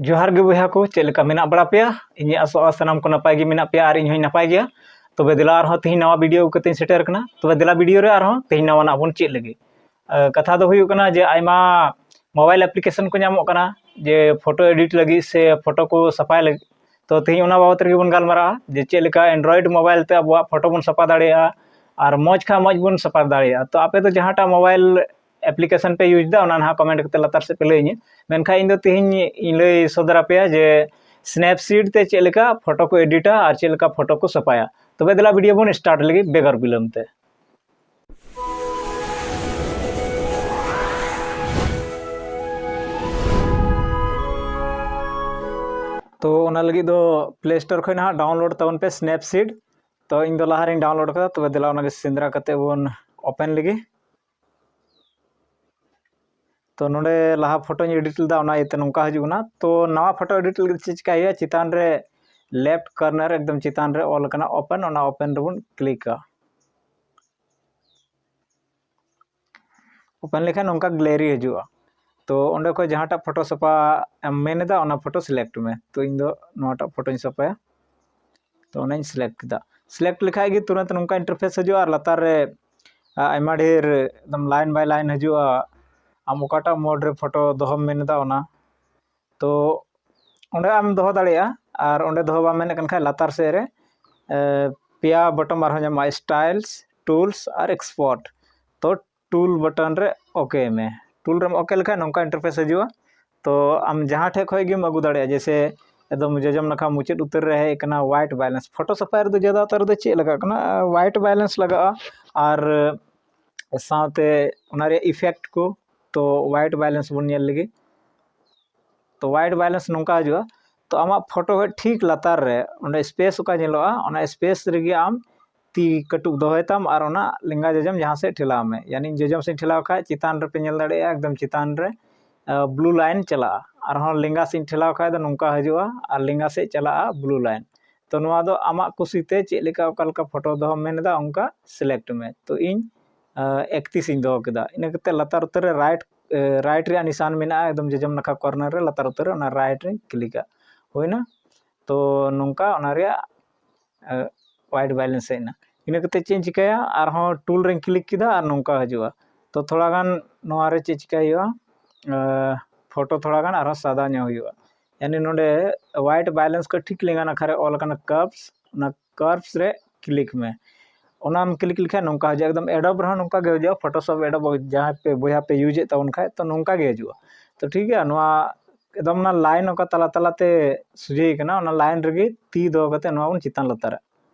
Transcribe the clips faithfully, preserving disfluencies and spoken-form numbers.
ᱡᱚᱦᱟᱨ ᱜᱮ ᱵᱚᱭᱦᱟ ᱠᱚ, ᱪᱮᱫ ᱞᱮᱠᱟ ᱢᱮᱱᱟᱜ ᱵᱟᱲᱟ ᱯᱮᱭᱟ? ᱤᱧ ᱟᱥᱚᱜᱼᱟ ᱥᱟᱱᱟᱢ ᱠᱚ ᱱᱟᱯᱟᱭ ᱜᱮ ᱢᱮᱱᱟᱜ ᱯᱮᱭᱟ ᱟᱨ ᱤᱧ ᱦᱚᱸᱧ ᱱᱟᱯᱟᱭ ᱜᱮᱭᱟ᱾ ᱛᱚᱵᱮ ᱫᱮᱞᱟ ᱟᱨᱦᱚᱸ ᱛᱮᱦᱮᱧ ᱱᱟᱣᱟ ᱵᱷᱤᱰᱤᱭᱳ ᱟᱹᱜᱩ ᱠᱟᱛᱮᱧ ᱥᱮᱴᱮᱨ ᱠᱟᱱᱟ᱾ ᱛᱚᱵᱮ ᱫᱮᱞᱟ ᱵᱷᱤᱰᱤᱭᱳ ᱨᱮ ᱟᱨᱦᱚᱸ ᱛᱮᱦᱮᱧ ᱱᱟᱣᱟᱱᱟᱜ ᱵᱚᱱ ᱪᱮᱫ ᱞᱮᱜᱮ᱾ ᱟᱸ, ᱠᱟᱛᱷᱟ ᱫᱚ ᱦᱩᱭᱩᱜ ᱠᱟᱱᱟ ᱡᱮ ᱟᱭᱢᱟ ᱢᱳᱵᱟᱭᱤᱞ ᱮᱯᱞᱤᱠᱮᱥᱚᱱ ᱠᱚ ᱧᱟᱢᱚᱜ ᱠᱟᱱᱟ ᱡᱮ ᱯᱷᱳᱴᱳ ᱮᱰᱤᱴ ᱞᱟᱹᱜᱤᱫ ᱥᱮ ᱯᱷᱳᱴᱳ ᱠᱚ ᱥᱟᱯᱷᱟᱭ ᱞᱟᱹᱜᱤᱫ᱾ ᱛᱚ ᱛᱮᱦᱮᱧ ᱚᱱᱟ ᱵᱟᱵᱚᱛ ᱨᱮᱜᱮ ᱵᱚᱱ ᱜᱟᱞᱢᱟᱨᱟᱜᱼᱟ ᱡᱮ ᱪᱮᱫ ᱞᱮᱠᱟ ᱮᱱᱰᱨᱚᱭᱮᱰ ᱢᱳᱵᱟᱭᱤᱞ ᱛᱮ ᱟᱵᱚᱣᱟᱜ ᱯᱷᱳᱴᱳ ᱵᱚᱱ ᱥᱟᱯᱷᱟ ᱫᱟᱲᱮᱭᱟᱜᱼᱟ ᱟᱨ ᱢᱚᱡᱽ ᱠᱷᱟᱱ ᱢᱚᱡᱽ ᱵᱚᱱ ᱥᱟᱯᱷᱟ ᱫᱟᱲᱮᱭᱟᱜᱼᱟ᱾ ᱛᱚ ᱟᱯᱮ ᱫᱚ ᱡᱟᱦᱟᱸᱴᱟᱜ ᱢᱳᱵᱟᱭᱤᱞ ᱮᱯᱞᱤᱠᱮᱥᱚᱱ ᱯᱮ ᱤᱭᱩᱡᱽ ᱮᱫᱟ, ᱚᱱᱟ ᱱᱟᱦᱟᱜ ᱠᱚᱢᱮᱱᱴ ᱠᱟᱛᱮ ᱞᱟᱛᱟᱨ ᱥᱮᱫ ᱯᱮ ᱞᱟᱹᱭᱟᱹᱧᱟ᱾ ᱢᱮᱱᱠᱷᱟᱱ ᱤᱧ ᱫᱚ ᱛᱮᱦᱮᱧ ᱤᱧ ᱞᱟᱹᱭ ᱥᱚᱫᱚᱨ ᱟᱯᱮᱭᱟ ᱡᱮ ᱥᱱᱮᱯᱥᱤᱰ ᱛᱮ ᱪᱮᱫ ᱞᱮᱠᱟ ᱯᱷᱳᱴᱳ ᱠᱚ ᱮᱰᱤᱴᱟ ᱟᱨ ᱪᱮᱫ ᱞᱮᱠᱟ ᱯᱷᱳᱴᱳ ᱠᱚ ᱥᱟᱯᱷᱟᱭᱟ᱾ ᱛᱚᱵᱮ ᱫᱮᱞᱟ ᱵᱷᱤᱰᱤᱭᱳ ᱵᱚᱱ ᱥᱴᱟᱨᱴ ᱞᱮᱜᱮ ᱵᱮᱜᱚᱨ ᱵᱤᱞᱚᱢ ᱛᱮ᱾ ᱛᱚ ᱚᱱᱟ ᱞᱟᱹᱜᱤᱫ ᱫᱚ ᱯᱞᱮ ᱥᱴᱳᱨ ᱠᱷᱚᱱ ᱱᱟᱦᱟᱜ ᱰᱟᱣᱩᱱᱞᱳᱰ ᱛᱟᱵᱚᱱ ᱯᱮ ᱥᱱᱮᱯᱥᱤᱰ᱾ ᱛᱚ ᱤᱧ ᱫᱚ ᱞᱟᱦᱟ ᱨᱤᱧ ᱰᱟᱣᱩᱱᱞᱳᱰ ᱠᱟᱫᱟ, ᱛᱚᱵᱮ ᱫᱮᱞᱟ ᱚᱱᱟᱜᱮ ᱥᱮᱸᱫᱽᱨᱟ ᱠᱟᱛᱮ ᱵᱚᱱ ᱳᱯᱮᱱ ᱞᱮᱜᱮ᱾ ᱛᱚ ᱱᱚᱰᱮ ᱞᱟᱦᱟ ᱯᱷᱳᱴᱳᱧ ᱮᱰᱤᱴ ᱞᱮᱫᱟ, ᱚᱱᱟ ᱤᱭᱟᱹᱛᱮ ᱱᱚᱝᱠᱟ ᱦᱤᱡᱩᱜ ᱠᱟᱱᱟ᱾ ᱛᱚ ᱱᱟᱣᱟ ᱯᱷᱳᱴᱳ ᱮᱰᱤᱴ ᱞᱟᱹᱜᱤᱫ ᱪᱮᱫ ᱪᱤᱠᱟᱹᱭ ᱦᱩᱭᱩᱜᱼᱟ? ᱪᱮᱛᱟᱱ ᱨᱮ ᱞᱮᱯᱷᱴ ᱠᱚᱨᱱᱟᱨ ᱮᱠᱫᱚᱢ ᱪᱮᱛᱟᱱ ᱨᱮ ᱚᱞ ᱠᱟᱱᱟ ᱳᱯᱮᱱ, ᱚᱱᱟ ᱳᱯᱮᱱ ᱨᱮᱵᱚᱱ ᱠᱞᱤᱠᱟ᱾ ᱳᱯᱮᱱ ᱞᱮᱠᱷᱟᱱ ᱱᱚᱝᱠᱟ ᱜᱮᱞᱟᱨᱤ ᱦᱤᱡᱩᱜᱼᱟ᱾ ᱛᱚ ᱚᱸᱰᱮ ᱠᱷᱚᱱ ᱡᱟᱦᱟᱸᱴᱟᱜ ᱯᱷᱳᱴᱳ ᱥᱟᱯᱷᱟ ᱮᱢ ᱢᱮᱱ ᱮᱫᱟ, ᱚᱱᱟ ᱯᱷᱳᱴᱳ ᱥᱤᱞᱮᱠᱴ ᱢᱮ᱾ ᱛᱚ ᱤᱧ ᱫᱚ ᱱᱚᱣᱟᱴᱟᱜ ᱯᱷᱳᱴᱳᱧ ᱥᱟᱯᱷᱟᱭᱟ᱾ ᱛᱚ ᱚᱱᱟᱧ ᱥᱤᱞᱮᱠᱴ ᱠᱮᱫᱟ᱾ ᱥᱤᱞᱮᱠᱴ ᱞᱮᱠᱷᱟᱡ ᱜᱮ ᱛᱩᱨᱟᱹᱛ ᱱᱚᱝᱠᱟ ᱤᱱᱴᱟᱨᱯᱷᱮᱥ ᱦᱤᱡᱩᱜᱼᱟ ᱟᱨ ᱞᱟᱛᱟᱨ ᱨᱮ, ᱟ, ᱟᱭᱢᱟ ᱰᱷᱮᱨ ᱮᱠᱫᱚᱢ ᱞᱟᱭᱤᱱ ᱵᱟᱭ ᱞᱟᱭᱤᱱ ᱦᱤᱡᱩᱜᱼᱟ᱾ ᱟᱢ ᱚᱠᱟᱴᱟᱜ ᱢᱳᱰ ᱨᱮ ᱯᱷᱳᱴᱳ ᱫᱚᱦᱚᱢ ᱢᱮᱱ ᱮᱫᱟ, ᱚᱱᱟ᱾ ᱛᱚ ᱚᱸᱰᱮ ᱟᱢ ᱫᱚᱦᱚ ᱫᱟᱲᱮᱭᱟᱜᱼᱟ᱾ ᱟᱨ ᱚᱸᱰᱮ ᱫᱚᱦᱚ ᱵᱟᱢ ᱢᱮᱱᱮᱫ ᱠᱟᱱ ᱠᱷᱟᱡ, ᱞᱟᱛᱟᱨ ᱥᱮᱫ ᱨᱮ, ᱮ, ᱯᱮᱭᱟ ᱵᱚᱴᱚᱱ ᱟᱨᱦᱚᱸ ᱧᱟᱢᱚᱜᱼᱟ, ᱥᱴᱟᱭᱤᱞᱥ, ᱴᱩᱞᱥ ᱟᱨ ᱮᱠᱥᱯᱳᱨᱴ᱾ ᱛᱚ ᱴᱩᱞ ᱵᱚᱴᱚᱱ ᱨᱮ ᱳᱠᱮ ᱢᱮ᱾ ᱴᱩᱞ ᱨᱮᱢ ᱳᱠᱮ ᱞᱮᱠᱷᱟᱱ ᱱᱚᱝᱠᱟ ᱤᱱᱴᱟᱨᱯᱷᱮᱥ ᱦᱤᱡᱩᱜᱼᱟ᱾ ᱛᱚ ᱟᱢ ᱡᱟᱦᱟᱸ ᱴᱷᱮᱡ ᱠᱷᱚᱡ ᱜᱮᱢ ᱟᱹᱜᱩ ᱫᱟᱲᱮᱭᱟᱜᱼᱟ, ᱡᱮᱭᱥᱮ ᱮᱠᱫᱚᱢ ᱡᱚᱡᱚᱢ ᱱᱟᱠᱷᱟ ᱢᱩᱪᱟᱹᱫ ᱩᱛᱟᱹᱨ ᱨᱮ ᱦᱮᱡ ᱟᱠᱟᱱᱟ ᱣᱟᱭᱤᱴ ᱵᱮᱞᱮᱱᱥ᱾ ᱯᱷᱳᱴᱳ ᱥᱟᱯᱷᱟᱭ ᱨᱮᱫᱚ ᱡᱟᱫᱟ ᱩᱛᱟᱹᱨ ᱨᱮᱫᱚ ᱪᱮᱫ ᱞᱟᱜᱟᱜ ᱠᱟᱱᱟ? ᱣᱟᱭᱤᱴ ᱵᱮᱞᱮᱱᱥ ᱞᱟᱜᱟᱜᱼᱟ᱾ ᱟᱨ ᱥᱟᱶᱛᱮ ᱚᱱᱟ ᱨᱮᱭᱟᱜ ᱤᱯᱷᱮᱠᱴ ᱠᱚ᱾ ᱛᱚ ᱣᱟᱭᱤᱴ ᱵᱮᱞᱮᱱᱥ ᱵᱚᱱ ᱧᱮᱞ ᱞᱮᱜᱮ᱾ ᱛᱚ ᱣᱟᱭᱤᱴ ᱵᱮᱞᱮᱱᱥ ᱱᱚᱝᱠᱟ ᱦᱤᱡᱩᱜᱼᱟ᱾ ᱛᱚ ᱟᱢᱟᱜ ᱯᱷᱳᱴᱳ ᱠᱷᱚᱡ ᱴᱷᱤᱠ ᱞᱟᱛᱟᱨ ᱨᱮ ᱚᱸᱰᱮ ᱥᱯᱮᱥ ᱚᱠᱟ ᱧᱮᱞᱚᱜᱼᱟ, ᱚᱱᱟ ᱥᱯᱮᱥ ᱨᱮᱜᱮ ᱟᱢ ᱛᱤ ᱠᱟᱹᱴᱩᱵ ᱫᱚᱦᱚᱭ ᱛᱟᱢ ᱟᱨ ᱚᱱᱟ ᱞᱮᱸᱜᱟ ᱡᱚᱡᱚᱢ ᱡᱟᱦᱟᱸ ᱥᱮᱫ ᱴᱷᱮᱞᱟᱣ ᱢᱮ᱾ ᱭᱟᱱᱤ ᱡᱚᱡᱚᱢ ᱥᱮᱫ ᱴᱷᱮᱞᱟᱣ ᱠᱷᱟᱡ ᱪᱮᱛᱟᱱ ᱨᱮᱯᱮ ᱧᱮᱞ ᱫᱟᱲᱮᱭᱟᱜᱼᱟ, ᱮᱠᱫᱚᱢ ᱪᱮᱛᱟᱱ ᱨᱮ, ᱟ, ᱵᱞᱩ ᱞᱟᱭᱤᱱ ᱪᱟᱞᱟᱜᱼᱟ᱾ ᱟᱨᱦᱚᱸ ᱞᱮᱸᱜᱟ ᱥᱮᱫ ᱴᱷᱮᱞᱟᱣ ᱠᱷᱟᱡ ᱫᱚ ᱱᱚᱝᱠᱟ ᱦᱤᱡᱩᱜᱼᱟ ᱟᱨ ᱞᱮᱸᱜᱟ ᱥᱮᱫ ᱪᱟᱞᱟᱜᱼᱟ ᱵᱞᱩ ᱞᱟᱭᱤᱱ᱾ ᱛᱚ ᱱᱚᱣᱟ ᱫᱚ ᱟᱢᱟᱜ ᱠᱩᱥᱤᱛᱮ ᱪᱮᱫ ᱞᱮᱠᱟ ᱚᱠᱟ ᱞᱮᱠᱟ ᱯᱷᱳᱴᱳ ᱫᱚᱦᱚᱢ ᱢᱮᱱ ᱮᱫᱟ, ᱚᱱᱠᱟ ᱥᱤᱞᱮᱠᱴ ᱢᱮ᱾ ᱛᱚ ᱤᱧ, ᱟ, ᱮᱠᱛᱤᱥ ᱤᱧ ᱫᱚᱦᱚ ᱠᱮᱫᱟ᱾ ᱤᱱᱟᱹ ᱠᱟᱛᱮ ᱞᱟᱛᱟᱨ ᱩᱛᱟᱹᱨ ᱨᱮ ᱨᱟᱭᱤᱴ ᱨᱟᱭᱤᱴ ᱨᱮᱭᱟᱜ ᱱᱤᱥᱟᱱ ᱢᱮᱱᱟᱜᱼᱟ ᱮᱠᱫᱚᱢ ᱡᱚᱡᱚᱢ ᱱᱟᱠᱷᱟ ᱠᱚᱨᱱᱟᱨ ᱨᱮ ᱞᱟᱛᱟᱨ ᱩᱛᱟᱹᱨ ᱨᱮ, ᱚᱱᱟ ᱨᱟᱭᱤᱴ ᱨᱮᱧ ᱠᱞᱤᱠᱟ᱾ ᱦᱩᱭᱱᱟ᱾ ᱛᱚ ᱱᱚᱝᱠᱟ ᱚᱱᱟ ᱨᱮᱭᱟᱜ ᱣᱟᱭᱤᱴ ᱵᱮᱞᱮᱱᱥ ᱦᱮᱡ ᱮᱱᱟ᱾ ᱤᱱᱟᱹ ᱠᱟᱛᱮ ᱪᱮᱫ ᱤᱧ ᱪᱤᱠᱟᱹᱭᱟ, ᱟᱨᱦᱚᱸ ᱴᱩᱞ ᱨᱮᱧ ᱠᱞᱤᱠ ᱠᱮᱫᱟ ᱟᱨ ᱱᱚᱝᱠᱟ ᱦᱤᱡᱩᱜᱼᱟ᱾ ᱛᱚ ᱛᱷᱚᱲᱟ ᱜᱟᱱ ᱱᱚᱣᱟ ᱨᱮ ᱪᱮᱫ ᱪᱤᱠᱟᱹᱭ ᱦᱩᱭᱩᱜᱼᱟ, ᱯᱷᱳᱴᱳ ᱛᱷᱚᱲᱟ ᱜᱟᱱ ᱟᱨᱦᱚᱸ ᱥᱟᱫᱟ ᱧᱚᱜ ᱦᱩᱭᱩᱜᱼᱟ᱾ ᱭᱟᱱᱤ ᱱᱚᱰᱮ ᱣᱟᱭᱤᱴ ᱵᱮᱞᱮᱱᱥ ᱠᱚ ᱴᱷᱤᱠ ᱞᱮᱸᱜᱟ ᱱᱟᱠᱷᱟ ᱨᱮ ᱚᱞ ᱟᱠᱟᱱᱟ ᱠᱟᱨᱵᱥ, ᱚᱱᱟ ᱠᱟᱨᱵᱥ ᱨᱮ ᱠᱞᱤᱠ ᱢᱮ᱾ ᱚᱱᱟᱢ ᱠᱞᱤᱠ ᱞᱮᱠᱷᱟᱱ ᱱᱚᱝᱠᱟ ᱦᱤᱡᱩᱜᱼᱟ᱾ ᱮᱠᱫᱚᱢ ᱮᱰᱳᱵ ᱨᱮᱦᱚᱸ ᱱᱚᱝᱠᱟ ᱜᱮ ᱦᱤᱡᱩᱜᱼᱟ᱾ ᱯᱷᱳᱴᱳᱥᱚᱯ ᱮᱰᱳᱵ ᱡᱟᱦᱟᱸᱭ ᱯᱮ ᱵᱚᱭᱦᱟ ᱯᱮ ᱤᱭᱩᱡᱽ ᱮᱫ ᱛᱟᱵᱚᱱ ᱠᱷᱟᱡ ᱛᱚ ᱱᱚᱝᱠᱟ ᱜᱮ ᱦᱤᱡᱩᱜᱼᱟ᱾ ᱛᱚ ᱴᱷᱤᱠ ᱜᱮᱭᱟ, ᱱᱚᱣᱟ ᱮᱠᱫᱚᱢ ᱚᱱᱟ ᱞᱟᱭᱤᱱ ᱚᱠᱟ ᱛᱟᱞᱟ ᱛᱟᱞᱟᱛᱮ ᱥᱚᱡᱷᱮ ᱠᱟᱱᱟ, ᱚᱱᱟ ᱞᱟᱭᱤᱱ ᱨᱮᱜᱮ ᱛᱤ ᱫᱚᱦᱚ ᱠᱟᱛᱮ ᱱᱚᱣᱟ ᱵᱚᱱ ᱪᱮᱛᱟᱱ ᱞᱟᱛᱟᱨᱟ᱾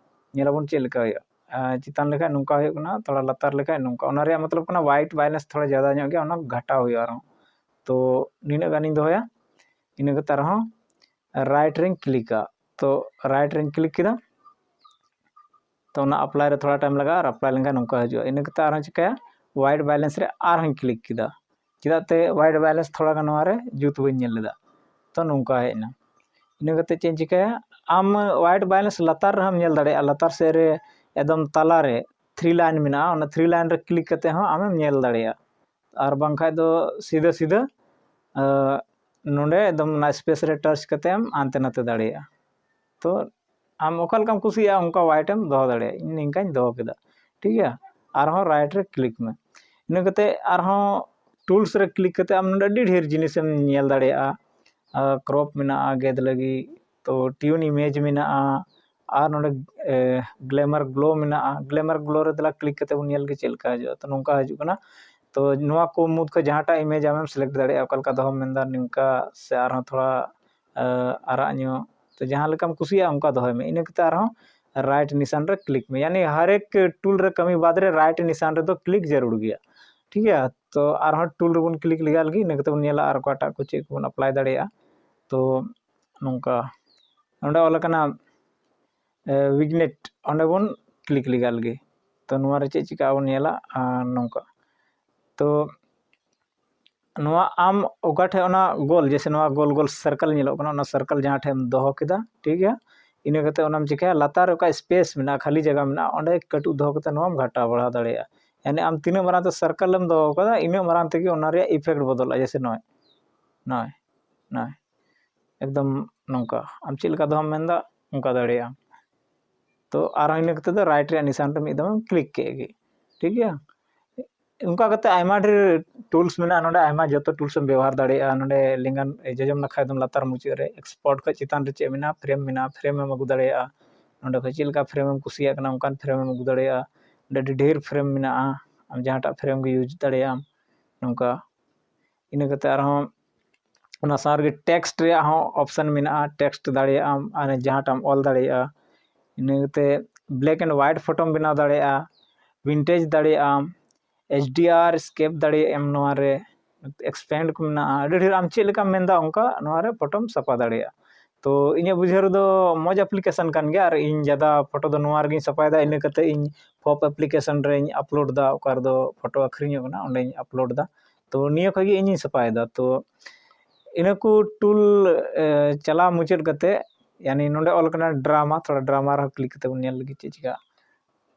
ᱧᱮᱞᱟᱵᱚᱱ ᱪᱮᱫ ᱞᱮᱠᱟ ᱦᱩᱭᱩᱜᱼᱟ᱾ ᱟᱨ ᱪᱮᱛᱟᱱ ᱞᱮᱠᱷᱟᱡ ᱱᱚᱝᱠᱟ ᱦᱩᱭᱩᱜ ᱠᱟᱱᱟ, ᱛᱷᱚᱲᱟ ᱞᱟᱛᱟᱨ ᱞᱮᱠᱷᱟᱡ ᱱᱚᱝᱠᱟ᱾ ᱚᱱᱟ ᱨᱮᱭᱟᱜ ᱢᱚᱛᱞᱚᱵ ᱠᱟᱱᱟ ᱣᱟᱭᱤᱴ ᱵᱮᱞᱮᱱᱥ ᱛᱷᱚᱲᱟ ᱡᱟᱫᱟ ᱧᱚᱜ ᱜᱮᱭᱟ, ᱚᱱᱟ ᱜᱷᱟᱴᱟᱣ ᱦᱩᱭᱩᱜᱼᱟ ᱟᱨᱦᱚᱸ᱾ ᱛᱚ ᱱᱤᱱᱟᱹᱜ ᱜᱟᱱᱤᱧ ᱫᱚᱦᱚᱭᱟ᱾ ᱤᱱᱟᱹ ᱠᱟᱛᱮ ᱟᱨᱦᱚᱸ ᱨᱟᱭᱤᱴ ᱨᱮᱧ ᱠᱞᱤᱠᱟ᱾ ᱛᱚ ᱨᱟᱭᱤᱴ ᱨᱮᱧ ᱠᱞᱤᱠ ᱠᱮᱫᱟ᱾ ᱛᱚ ᱚᱱᱟ ᱟᱯᱞᱟᱭ ᱨᱮ ᱛᱷᱚᱲᱟ ᱴᱟᱭᱤᱢ ᱞᱟᱜᱟᱜᱼᱟ ᱟᱨ ᱟᱯᱞᱟᱭ ᱞᱮᱱᱠᱷᱟᱱ ᱱᱚᱝᱠᱟ ᱦᱤᱡᱩᱜᱼᱟ᱾ ᱤᱱᱟᱹ ᱠᱟᱛᱮ ᱟᱨᱦᱚᱸ ᱪᱤᱠᱟᱹᱭᱟ, ᱣᱟᱭᱤᱴ ᱵᱮᱞᱮᱱᱥ ᱨᱮ ᱟᱨᱦᱚᱸᱧ ᱠᱞᱤᱠ ᱠᱮᱫᱟ᱾ ᱪᱮᱫᱟᱜ ᱛᱮ ᱣᱟᱭᱤᱴ ᱵᱮᱞᱮᱱᱥ ᱛᱷᱚᱲᱟ ᱜᱟᱱ ᱱᱚᱣᱟ ᱨᱮ ᱡᱩᱛ ᱵᱟᱹᱧ ᱧᱮᱞ ᱞᱮᱫᱟ᱾ ᱛᱚ ᱱᱚᱝᱠᱟ ᱦᱮᱡ ᱮᱱᱟ᱾ ᱤᱱᱟᱹ ᱠᱟᱛᱮ ᱪᱮᱫ ᱤᱧ ᱪᱤᱠᱟᱹᱭᱟ, ᱟᱢ ᱣᱟᱭᱤᱴ ᱵᱮᱞᱮᱱᱥ ᱞᱟᱛᱟᱨ ᱨᱮᱦᱚᱸᱢ ᱧᱮᱞ ᱫᱟᱲᱮᱭᱟᱜᱼᱟ, ᱞᱟᱛᱟᱨ ᱥᱮᱫ ᱨᱮ ᱮᱠᱫᱚᱢ ᱛᱟᱞᱟ ᱨᱮ ᱛᱷᱨᱤ ᱞᱟᱭᱤᱱ ᱢᱮᱱᱟᱜᱼᱟ, ᱚᱱᱟ ᱛᱷᱨᱤ ᱞᱟᱭᱤᱱ ᱨᱮ ᱠᱞᱤᱠ ᱠᱟᱛᱮ ᱦᱚᱸ ᱟᱢᱮᱢ ᱧᱮᱞ ᱫᱟᱲᱮᱭᱟᱜᱼᱟ᱾ ᱟᱨ ᱵᱟᱝᱠᱷᱟᱡ ᱫᱚ ᱥᱤᱫᱷᱟᱹ ᱥᱤᱫᱷᱟᱹ ᱱᱚᱰᱮ ᱮᱠᱫᱚᱢ ᱚᱱᱟ ᱥᱯᱮᱥ ᱨᱮ ᱴᱟᱪ ᱠᱟᱛᱮ ᱮᱢ ᱦᱟᱱᱛᱮ ᱱᱟᱛᱮ ᱫᱟᱲᱮᱭᱟᱜᱼᱟ᱾ ᱛᱚ ᱟᱢ ᱚᱠᱟ ᱞᱮᱠᱟᱢ ᱠᱩᱥᱤᱭᱟᱜᱼᱟ ᱚᱱᱠᱟ ᱣᱟᱭᱤᱴ ᱮᱢ ᱫᱚᱦᱚ ᱫᱟᱲᱮᱭᱟᱜᱼᱟ᱾ ᱤᱧ ᱱᱤᱝᱠᱟᱧ ᱫᱚᱦᱚ ᱠᱮᱫᱟ, ᱴᱷᱤᱠ ᱜᱮᱭᱟ᱾ ᱟᱨᱦᱚᱸ ᱨᱟᱭᱤᱴ ᱨᱮ ᱠᱞᱤᱠ ᱢᱮ᱾ ᱤᱱᱟᱹ ᱠᱟᱛᱮ ᱟᱨᱦᱚᱸ ᱴᱩᱞᱥ ᱨᱮ ᱠᱞᱤᱠ ᱠᱟᱛᱮ ᱟᱢ ᱱᱚᱰᱮ ᱟᱹᱰᱤ ᱰᱷᱮᱨ ᱡᱤᱱᱤᱥᱮᱢ ᱧᱮᱞ ᱫᱟᱲᱮᱭᱟᱜᱼᱟ᱾ ᱠᱨᱚᱯ ᱢᱮᱱᱟᱜᱼᱟ ᱜᱮᱫ ᱞᱟᱹᱜᱤᱫ, ᱛᱚ ᱴᱤᱭᱩᱱ ᱤᱢᱮᱡᱽ ᱢᱮᱱᱟᱜᱼᱟ, ᱟᱨ ᱱᱚᱰᱮ ᱜᱞᱮᱢᱟᱨ ᱜᱞᱳ ᱢᱮᱱᱟᱜᱼᱟ᱾ ᱜᱞᱮᱢᱟᱨ ᱜᱞᱳ ᱨᱮ ᱫᱮᱞᱟ ᱠᱞᱤᱠ ᱠᱟᱛᱮ ᱵᱚᱱ ᱧᱮᱞ ᱜᱮ ᱪᱮᱫ ᱞᱮᱠᱟ ᱦᱤᱡᱩᱜᱼᱟ᱾ ᱛᱚ ᱱᱚᱝᱠᱟ ᱦᱤᱡᱩᱜ ᱠᱟᱱᱟ᱾ ᱛᱚ ᱱᱚᱣᱟ ᱠᱚ ᱢᱩᱫᱽ ᱠᱷᱚᱱ ᱡᱟᱦᱟᱸᱴᱟᱜ ᱤᱢᱮᱡᱽ ᱟᱢᱮᱢ ᱥᱤᱞᱮᱠᱴ ᱫᱟᱲᱮᱭᱟᱜᱼᱟ, ᱚᱠᱟ ᱞᱮᱠᱟ ᱫᱚᱦᱚᱢ ᱢᱮᱱᱫᱟ, ᱱᱚᱝᱠᱟ ᱥᱮ ᱟᱨᱦᱚᱸ ᱛᱷᱚᱲᱟ ᱟᱨᱟᱜ ᱧᱚᱜ, ᱛᱚ ᱡᱟᱦᱟᱸ ᱞᱮᱠᱟᱢ ᱠᱩᱥᱤᱭᱟᱜᱼᱟ ᱚᱱᱠᱟ ᱫᱚᱦᱚᱭ ᱢᱮ᱾ ᱤᱱᱟᱹ ᱠᱟᱛᱮ ᱟᱨᱦᱚᱸ ᱨᱟᱭᱤᱴ ᱱᱤᱥᱟᱱ ᱨᱮ ᱠᱞᱤᱠ ᱢᱮ᱾ ᱭᱟᱱᱤ ᱦᱟᱨ ᱮᱠ ᱴᱩᱞ ᱨᱮ ᱠᱟᱹᱢᱤ ᱵᱟᱫᱽ ᱨᱮ ᱨᱟᱭᱤᱴ ᱱᱤᱥᱟᱱ ᱨᱮᱫᱚ ᱠᱞᱤᱠ ᱡᱟᱹᱨᱩᱲ ᱜᱮᱭᱟ, ᱴᱷᱤᱠ ᱜᱮᱭᱟ᱾ ᱛᱚ ᱟᱨᱦᱚᱸ ᱴᱩᱞ ᱨᱮᱵᱚᱱ ᱠᱞᱤᱠ ᱞᱮᱜᱟ ᱞᱮᱜᱮ, ᱤᱱᱟᱹ ᱠᱟᱛᱮ ᱵᱚᱱ ᱧᱮᱞᱟ ᱟᱨ ᱚᱠᱟᱴᱟᱜ ᱠᱚ ᱪᱮᱫ ᱠᱚᱵᱚᱱ ᱟᱯᱞᱟᱭ ᱫᱟᱲᱮᱭᱟᱜᱼᱟ᱾ ᱛᱚ ᱱᱚᱰᱮ ᱚᱞ ᱟᱠᱟᱱᱟ ᱣᱤᱜᱽᱱᱮᱴ, ᱚᱸᱰᱮ ᱵᱚᱱ ᱠᱞᱤᱠ ᱞᱮᱜᱟ ᱞᱮᱜᱮ᱾ ᱛᱚ ᱱᱚᱣᱟ ᱨᱮ ᱪᱮᱫ ᱪᱤᱠᱟᱹᱜᱼᱟ ᱵᱚᱱ ᱧᱮᱞᱟ᱾ ᱟᱨ ᱱᱚᱝᱠᱟ ᱛᱚ ᱱᱚᱣᱟ ᱟᱢ ᱚᱠᱟ ᱴᱷᱮᱡ ᱚᱱᱟ ᱜᱳᱞ, ᱡᱮᱭᱥᱮ ᱱᱚᱣᱟ ᱜᱳᱞ ᱜᱳᱞ ᱥᱟᱨᱠᱮᱞ ᱧᱮᱞᱚᱜ ᱠᱟᱱᱟ, ᱚᱱᱟ ᱥᱟᱨᱠᱮᱞ ᱡᱟᱦᱟᱸ ᱴᱷᱮᱡ ᱮᱢ ᱫᱚᱦᱚ ᱠᱮᱫᱟ, ᱴᱷᱤᱠ ᱜᱮᱭᱟ᱾ ᱤᱱᱟᱹ ᱠᱟᱛᱮ ᱚᱱᱟᱢ ᱪᱤᱠᱟᱹᱭᱟ, ᱞᱟᱛᱟᱨ ᱨᱮ ᱚᱠᱟ ᱥᱯᱮᱥ ᱢᱮᱱᱟᱜᱼᱟ, ᱠᱷᱟᱹᱞᱤ ᱡᱟᱭᱜᱟ ᱢᱮᱱᱟᱜᱼᱟ, ᱚᱸᱰᱮ ᱠᱟᱹᱴᱩᱵ ᱫᱚᱦᱚ ᱠᱟᱛᱮ ᱱᱚᱣᱟᱢ ᱜᱷᱟᱴᱟᱣ ᱵᱟᱲᱦᱟᱣ ᱫᱟᱲᱮᱭᱟᱜᱼᱟ᱾ ᱭᱟᱱᱤ ᱟᱢ ᱛᱤᱱᱟᱹᱜ ᱢᱟᱨᱟᱝ ᱛᱮ circle ᱮᱢ ᱫᱚᱦᱚ ᱠᱟᱫᱟ, ᱤᱱᱟᱹᱜ ᱢᱟᱨᱟᱝ ᱛᱮᱜᱮ ᱚᱱᱟ ᱨᱮᱭᱟᱜ effect ᱵᱚᱫᱚᱞᱚᱜᱼᱟ᱾ ᱡᱮᱭᱥᱮ ᱱᱚᱜᱼᱚᱭ ᱱᱚᱜᱼᱚᱭ ᱱᱚᱜᱼᱚᱭ ᱮᱠᱫᱚᱢ ᱱᱚᱝᱠᱟ ᱟᱢ ᱪᱮᱫ ᱞᱮᱠᱟ ᱫᱚᱦᱚᱢ ᱢᱮᱱᱫᱟ ᱚᱱᱠᱟ ᱫᱟᱲᱮᱭᱟᱜᱼᱟᱢ᱾ ᱛᱚ ᱟᱨᱦᱚᱸ ᱤᱱᱟᱹ ᱠᱟᱛᱮ ᱫᱚ right ᱨᱮᱭᱟᱜ ᱱᱤᱥᱟᱱ ᱨᱮ ᱢᱤᱫ ᱫᱚᱢ click ᱠᱮᱫ ᱜᱮ, ᱴᱷᱤᱠ ᱜᱮᱭᱟ᱾ ᱚᱱᱠᱟ ᱠᱟᱛᱮ ᱟᱭᱢᱟ ᱰᱷᱮᱨ tools ᱢᱮᱱᱟᱜᱼᱟ ᱱᱚᱰᱮ, ᱟᱭᱢᱟ ᱡᱚᱛᱚ tools ᱮᱢ ᱵᱮᱵᱚᱦᱟᱨ ᱫᱟᱲᱮᱭᱟᱜᱼᱟ᱾ ᱱᱚᱰᱮ ᱞᱮᱸᱜᱟ ᱡᱚᱡᱚᱢ ᱱᱟᱠᱷᱟ ᱮᱠᱫᱚᱢ ᱞᱟᱛᱟᱨ ᱢᱩᱪᱟᱹᱫ ᱨᱮ export ᱠᱷᱚᱱ ᱪᱮᱛᱟᱱ ᱨᱮ ᱪᱮᱫ ᱢᱮᱱᱟᱜᱼᱟ, frame ᱢᱮᱱᱟᱜᱼᱟ, frame ᱮᱢ ᱟᱹᱜᱩ ᱫᱟᱲᱮᱭᱟᱜᱼᱟ᱾ ᱱᱚᱰᱮ ᱠᱷᱚᱱ ᱪᱮᱫ ᱞᱮᱠᱟ frame ᱮᱢ ᱠᱩᱥᱤᱭᱟᱜ ᱠᱟᱱᱟ ᱚᱱᱠᱟᱱ frame ᱮᱢ ᱟᱹᱜᱩ ᱫᱟᱲᱮᱭᱟᱜᱼᱟ᱾ ᱱᱚᱰᱮ ᱟᱹᱰᱤ ᱰᱷᱮᱨ frame ᱢᱮᱱᱟᱜᱼᱟ, ᱟᱢ ᱡᱟᱦᱟᱸᱴᱟᱜ frame ᱜᱮ use ᱫᱟᱲᱮᱭᱟᱜ ᱟᱢ ᱱᱚᱝᱠᱟ᱾ ᱤᱱᱟᱹ ᱠᱟᱛᱮ ᱟᱨᱦᱚᱸ ᱚᱱᱟ ᱥᱟᱶ ᱨᱮᱜᱮ text ᱨᱮᱭᱟᱜ ᱦᱚᱸ option ᱢᱮᱱᱟᱜᱼᱟ, text ᱫᱟᱲᱮᱭᱟᱜ ᱟᱢ ᱟᱨ ᱡᱟᱦᱟᱸᱴᱟᱜ ᱮᱢ ᱚᱞ ᱫᱟᱲᱮᱭᱟᱜᱼᱟ᱾ ᱤᱱᱟᱹ ᱠᱟᱛᱮ black and white ᱯᱷᱳᱴᱳᱢ ᱵᱮᱱᱟᱣ ᱫᱟᱲᱮᱭᱟᱜᱼᱟ, vintage ᱫᱟᱲᱮᱭᱟᱜ ᱟᱢ, H D R scape ᱫᱟᱲᱮᱭᱟᱜ ᱟᱢ ᱱᱚᱣᱟ ᱨᱮ, expand ᱠᱚ ᱢᱮᱱᱟᱜᱼᱟ, ᱟᱹᱰᱤ ᱰᱷᱮᱨ ᱟᱢ ᱪᱮᱫ ᱞᱮᱠᱟᱢ ᱢᱮᱱᱫᱟ ᱚᱱᱠᱟ ᱱᱚᱣᱟ ᱨᱮ ᱯᱷᱳᱴᱳᱢ ᱥᱟᱯᱟ ᱫᱟᱲᱮᱭᱟᱜᱼᱟ᱾ ᱛᱚ ᱤᱧᱟᱹᱜ ᱵᱩᱡᱷᱟᱹᱣ ᱨᱮᱫᱚ ᱢᱚᱡᱽ application ᱠᱟᱱ ᱜᱮᱭᱟ ᱟᱨ ᱤᱧ ᱡᱟᱫᱟ ᱯᱷᱳᱴᱳ ᱫᱚ ᱱᱚᱣᱟ ᱨᱮᱜᱮᱧ ᱥᱟᱯᱟᱭᱮᱫᱟ, ᱤᱱᱟᱹ ᱠᱟᱛᱮ ᱤᱧ ᱯᱷᱚᱯ application ᱨᱮᱧ upload ᱫᱟ, ᱚᱠᱟ ᱨᱮᱫᱚ ᱯᱷᱳᱴᱳ ᱟᱹᱠᱷᱨᱤᱧᱚᱜ ᱠᱟᱱᱟ ᱚᱸᱰᱮᱧ upload ᱫᱟ᱾ ᱛᱚ ᱱᱤᱭᱟᱹ ᱠᱷᱚᱡ ᱜᱮ ᱤᱧᱤᱧ ᱥᱟᱯᱟᱭᱮᱫᱟ᱾ ᱛᱚ ᱤᱱᱟᱹ ᱠᱚ tool ᱮ, ᱪᱟᱞᱟᱣ ᱢᱩᱪᱟᱹᱫ ᱠᱟᱛᱮ ᱭᱟᱱᱤ ᱱᱚᱰᱮ ᱚᱞ ᱠᱟᱱᱟ drama, ᱛᱷᱚᱲᱟ drama ᱨᱮᱦᱚᱸ click ᱠᱟᱛᱮ ᱵᱚᱱ ᱧᱮᱞ ᱞᱮᱜᱮ ᱪᱮᱫ ᱪᱤᱠᱟᱹᱜᱼᱟ᱾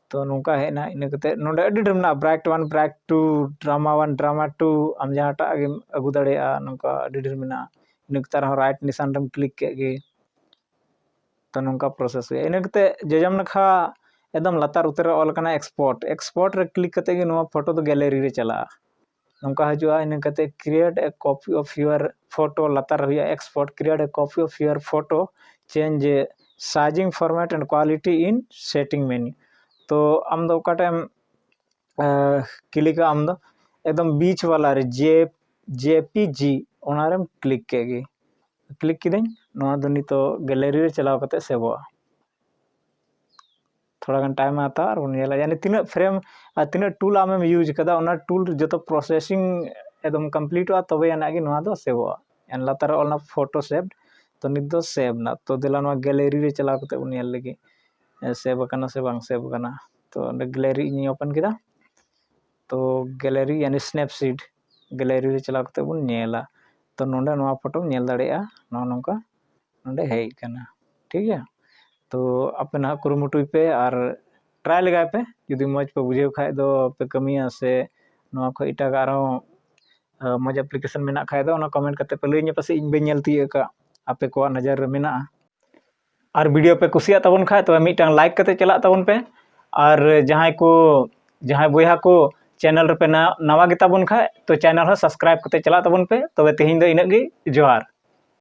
ᱛᱚ ᱱᱚᱝᱠᱟ ᱦᱮᱡ ᱮᱱᱟ, ᱤᱱᱟᱹ ᱠᱟᱛᱮ ᱱᱚᱰᱮ ᱟᱹᱰᱤ ᱰᱷᱮᱨ ᱢᱮᱱᱟᱜᱼᱟ, Bright one, Bright two, Drama one, Drama two, ᱟᱢ ᱡᱟᱦᱟᱸᱴᱟᱜ ᱜᱮᱢ ᱟᱹᱜᱩ ᱫᱟᱲᱮᱭᱟᱜᱼᱟ, ᱱᱚᱝᱠᱟ ᱟᱹᱰᱤ ᱰᱷᱮᱨ ᱢᱮᱱᱟᱜᱼᱟ᱾ ᱤᱱᱟᱹ ᱠᱟᱛᱮ ᱟᱨᱦᱚᱸ right ᱱᱤᱥᱟᱱ ᱨᱮᱢ click ᱠᱮᱫ ᱜᱮ᱾ ᱛᱚ ᱱᱚᱝᱠᱟ process ᱦᱩᱭᱩᱜᱼᱟ᱾ ᱤᱱᱟᱹ ᱠᱟᱛᱮ ᱡᱚᱡᱚᱢ ᱱᱟᱠᱷᱟ ᱮᱠᱫᱚᱢ ᱞᱟᱛᱟᱨ ᱩᱛᱟᱹᱨ ᱨᱮ ᱚᱞ ᱟᱠᱟᱱᱟ export, export ᱨᱮ click ᱠᱟᱛᱮ ᱜᱮ ᱱᱚᱣᱟ ᱯᱷᱳᱴᱳ ᱫᱚ gallery ᱨᱮ ᱪᱟᱞᱟᱜᱼᱟ᱾ ᱱᱚᱝᱠᱟ ᱦᱤᱡᱩᱜᱼᱟ᱾ ᱤᱱᱟᱹ ᱠᱟᱛᱮ create a copy of your photo, ᱞᱟᱛᱟᱨ ᱨᱮ ᱦᱩᱭᱩᱜᱼᱟ export, create a copy of your photo, change sizing, format and quality in setting menu. ᱛᱚ ᱟᱢ ᱫᱚ ᱚᱠᱟᱴᱟᱜ ᱮᱢ ᱠᱞᱤᱠᱟ, ᱟᱢ ᱫᱚ ᱮᱠᱫᱚᱢ beach ᱵᱟᱞᱟ ᱨᱮ, J, JPG, ᱚᱱᱟ ᱨᱮᱢ click ᱠᱮᱫ ᱜᱮ᱾ Click ᱠᱤᱫᱟᱹᱧ, ᱱᱚᱣᱟ ᱫᱚ ᱱᱤᱛᱚᱜ gallery ᱨᱮ ᱪᱟᱞᱟᱣ ᱠᱟᱛᱮ ᱥᱮᱵᱷᱚᱜᱼᱟ᱾ ᱛᱷᱚᱲᱟ ᱜᱟᱱ time ᱮ ᱦᱟᱛᱟᱣᱟ ᱟᱨ ᱵᱚᱱ ᱧᱮᱞᱟ, ᱭᱟᱱᱤ ᱛᱤᱱᱟᱹᱜ frame ᱟᱨ ᱛᱤᱱᱟᱹᱜ tool ᱟᱢᱮᱢ use ᱠᱟᱫᱟ, ᱚᱱᱟ tool ᱡᱚᱛᱚ processing ᱮᱠᱫᱚᱢ completeᱚᱜᱼᱟ, ᱛᱚᱵᱮ ᱟᱱᱟᱜ ᱜᱮ ᱱᱚᱣᱟ ᱫᱚ ᱥᱮᱵᱷᱚᱜᱼᱟ᱾ ᱮᱱ ᱞᱟᱛᱟᱨ ᱨᱮ ᱚᱞ ᱮᱱᱟ photo saved, ᱛᱚ ᱱᱤᱛ ᱫᱚ save ᱮᱱᱟ᱾ ᱛᱚ ᱫᱮᱞᱟ ᱱᱚᱣᱟ gallery ᱨᱮ ᱪᱟᱞᱟᱣ ᱠᱟᱛᱮ ᱵᱚᱱ ᱧᱮᱞ ᱞᱮᱜᱮ, save ᱟᱠᱟᱱᱟ ᱥᱮ ᱵᱟᱝ save ᱟᱠᱟᱱᱟ᱾ ᱛᱚ ᱚᱸᱰᱮ gallery ᱤᱧᱤᱧ open ᱠᱮᱫᱟ᱾ ᱛᱚ gallery ᱭᱟᱱᱤ Snapseed gallery ᱨᱮ ᱪᱟᱞᱟᱣ ᱠᱟᱛᱮ ᱵᱚᱱ ᱧᱮᱞᱟ᱾ ᱛᱚ ᱱᱚᱰᱮ ᱱᱚᱣᱟ ᱯᱷᱳᱴᱳᱢ ᱧᱮᱞ ᱫᱟᱲᱮᱭᱟᱜᱼᱟ, ᱱᱚᱜᱼᱚ ᱱᱚᱝᱠᱟ ᱱᱚᱰᱮ ᱦᱮᱡ ᱟᱠᱟᱱᱟ, ᱴᱷᱤᱠ ᱜᱮᱭᱟ᱾ ᱛᱚ ᱟᱯᱮ ᱱᱟᱦᱟᱜ ᱠᱩᱨᱩᱢᱩᱴᱩᱭ ᱯᱮ ᱟᱨ ᱴᱨᱟᱭ ᱞᱮᱜᱟᱭ ᱯᱮ᱾ ᱡᱩᱫᱤ ᱢᱚᱡᱽ ᱯᱮ ᱵᱩᱡᱷᱟᱹᱣ ᱠᱷᱟᱡ ᱫᱚ ᱯᱮ ᱠᱟᱹᱢᱤᱭᱟ, ᱥᱮ ᱱᱚᱣᱟ ᱠᱷᱚᱡ ᱮᱴᱟᱜᱟᱜ ᱟᱨᱦᱚᱸ ᱟᱸ, ᱢᱚᱡᱽ ᱮᱯᱞᱤᱠᱮᱥᱚᱱ ᱢᱮᱱᱟᱜ ᱠᱷᱟᱡ ᱫᱚ ᱚᱱᱟ ᱠᱚᱢᱮᱱᱴ ᱠᱟᱛᱮ ᱯᱮ ᱞᱟᱹᱭᱟᱹᱧᱟ, ᱯᱟᱥᱮᱡ ᱤᱧ ᱵᱟᱹᱧ ᱧᱮᱞ ᱛᱤᱭᱳᱜ ᱟᱠᱟᱫ ᱟᱯᱮ ᱠᱚᱣᱟᱜ ᱱᱚᱡᱚᱨ ᱨᱮ ᱢᱮᱱᱟᱜᱼᱟ᱾ ᱟᱨ ᱵᱷᱤᱰᱤᱭᱳ ᱯᱮ ᱠᱩᱥᱤᱭᱟᱜ ᱛᱟᱵᱚᱱ ᱠᱷᱟᱡ ᱛᱚᱵᱮ ᱢᱤᱫᱴᱟᱝ ᱞᱟᱭᱤᱠ ᱠᱟᱛᱮ ᱪᱟᱞᱟᱜ ᱛᱟᱵᱚᱱ ᱯᱮ᱾ ᱟᱨ ᱡᱟᱦᱟᱸᱭ ᱠᱚ ᱡᱟᱦᱟᱸᱭ ᱵᱚᱭᱦᱟ ᱠᱚ ᱪᱮᱱᱮᱞ ᱨᱮᱯᱮ ᱱᱟ- ᱱᱟᱣᱟ ᱜᱮᱛᱟ ᱵᱚᱱ ᱠᱷᱟᱡ ᱛᱚ ᱪᱮᱱᱮᱞ ᱦᱚᱸ ᱥᱟᱵᱥᱠᱨᱟᱭᱤᱵ ᱠᱟᱛᱮ ᱪᱟᱞᱟᱜ ᱛᱟᱵᱚᱱ ᱯᱮ᱾ ᱛᱚᱵᱮ ᱛᱮᱦᱮᱧ ᱫᱚ ᱤᱱᱟᱹᱜ ᱜᱮ, ᱡᱚᱦᱟᱨ᱾